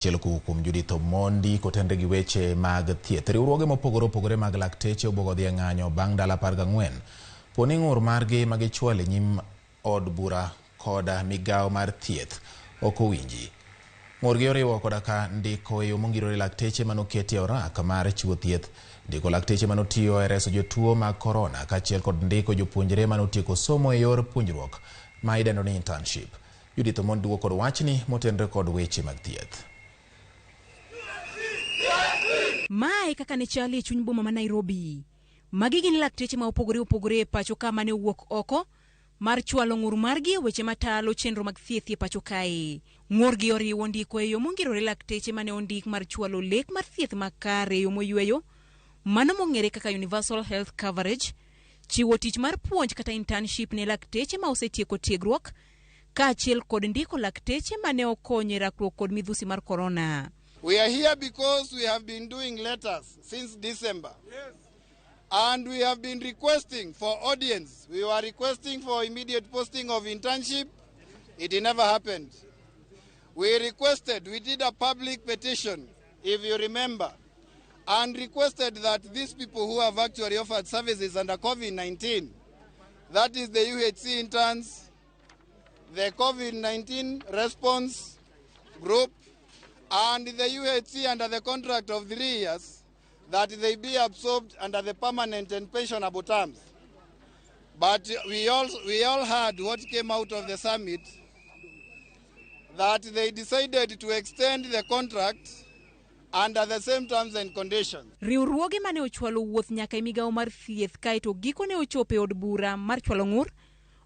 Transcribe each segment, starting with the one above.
Achiel kowuok kuom Judith Omondi kotenre gi weche mag thieth. Riwruoge mopogore opogore mag lakteche obuogo dhi e ng'anyo bang' ndalo 14. Poni ng'ur margi ma gichwalo e nyim od bura koda migawo mar thieth ok owinji. Ng'urgi oriwo koda ka ndiko e yo mongirore lakteche manoketi e orak mar chiwo thieth, ndiko lakteche manotiyo e reso jotuo mag korona kaachiel kod ndiko jopuonjre manotieko somo e yor puonjruok ma idendo ni internship. Judith Omondi duogo kod wachni motenre kod weche mag thieth. Mae kaka ne chali e chuny boma ma Nairobi. Magi gin lakteche ma opogore opogore e pacho ka mane owuok oko mar chwalo ng'ur margi e weche matalo chenro mag thieth e pacho kae. Ng'urgi oriwo ndiko e yo mongirore lakteche mane ondik mar chwalo lek mar thieth makare e yo moyweyo, mano mong'ere kaka Universal Health Coverage, chiwo tich mar puonj kata internship ne lakteche ma osetieko tiegruok, kaachiel kod ndiko lakteche mane okonyo e rakruok kod midhusi mar korona. We are here because we have been doing letters since December. Yes. And we have been requesting for audience. We were requesting for immediate posting of internship. It never happened. We requested, we did a public petition, if you remember, and requested that these people who have actually offered services under COVID-19, that is the UHC interns, the COVID-19 response group, and the UHC under the contract of 3 years, that they be absorbed under the permanent and pensionable terms. But we all heard what came out of the summit, that they decided to extend the contract under the same terms and conditions. Riwruoge mane ochwalo wuoth nyaka e migawo mar thieth kaeto gikone ochopo e od bura mar chwalo ng'ur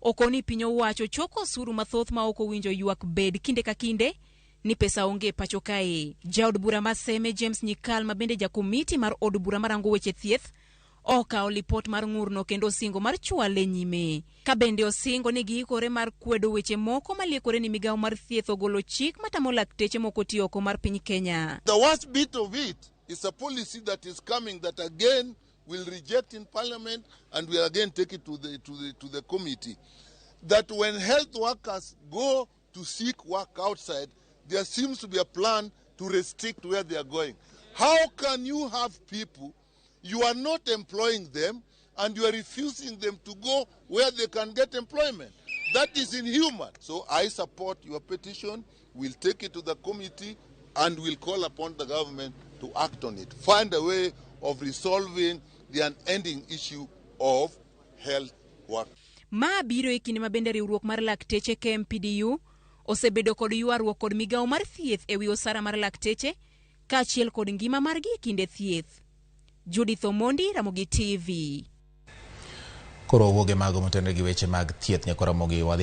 okoni piny owacho choko osuru mathoth ma ok owinjo ywak bed kinde ka kinde ni pesa onge e pacho kae. Jaod bura ma Seme James Nyikal ma bende jakomiti mar od bura marango weche thieth okawo lipot mar ng'urno kendo osingo mar chwale nyime. Ka bende osingo ni giikore mar kwedo weche moko maliekore ni migawo mar thieth ogolo chik matamo lakteche moko tiyo oko mar piny Kenya. The worst bit of it is a policy that is coming that again will reject in parliament and will again take it to the committee. That when health workers go to seek work outside, there seems to be a plan to restrict where they are going. How can you have people, you are not employing them, and you are refusing them to go where they can get employment? That is inhuman. So I support your petition. We'll take it to the committee and we'll call upon the government to act on it. Find a way of resolving the unending issue of health work. Ma biro e kinde ma bende riwruok mar lakteche KMPDU osebedo kod ywaruok kod migawo mar thieth e wi osara mar lakteche kaachiel kod ngima margi e kinde thieth. Judith Omondi, Ramogi TV. Koro wuoge mago motenre gi weche mag thieth nyakwa Ramogi wadhi.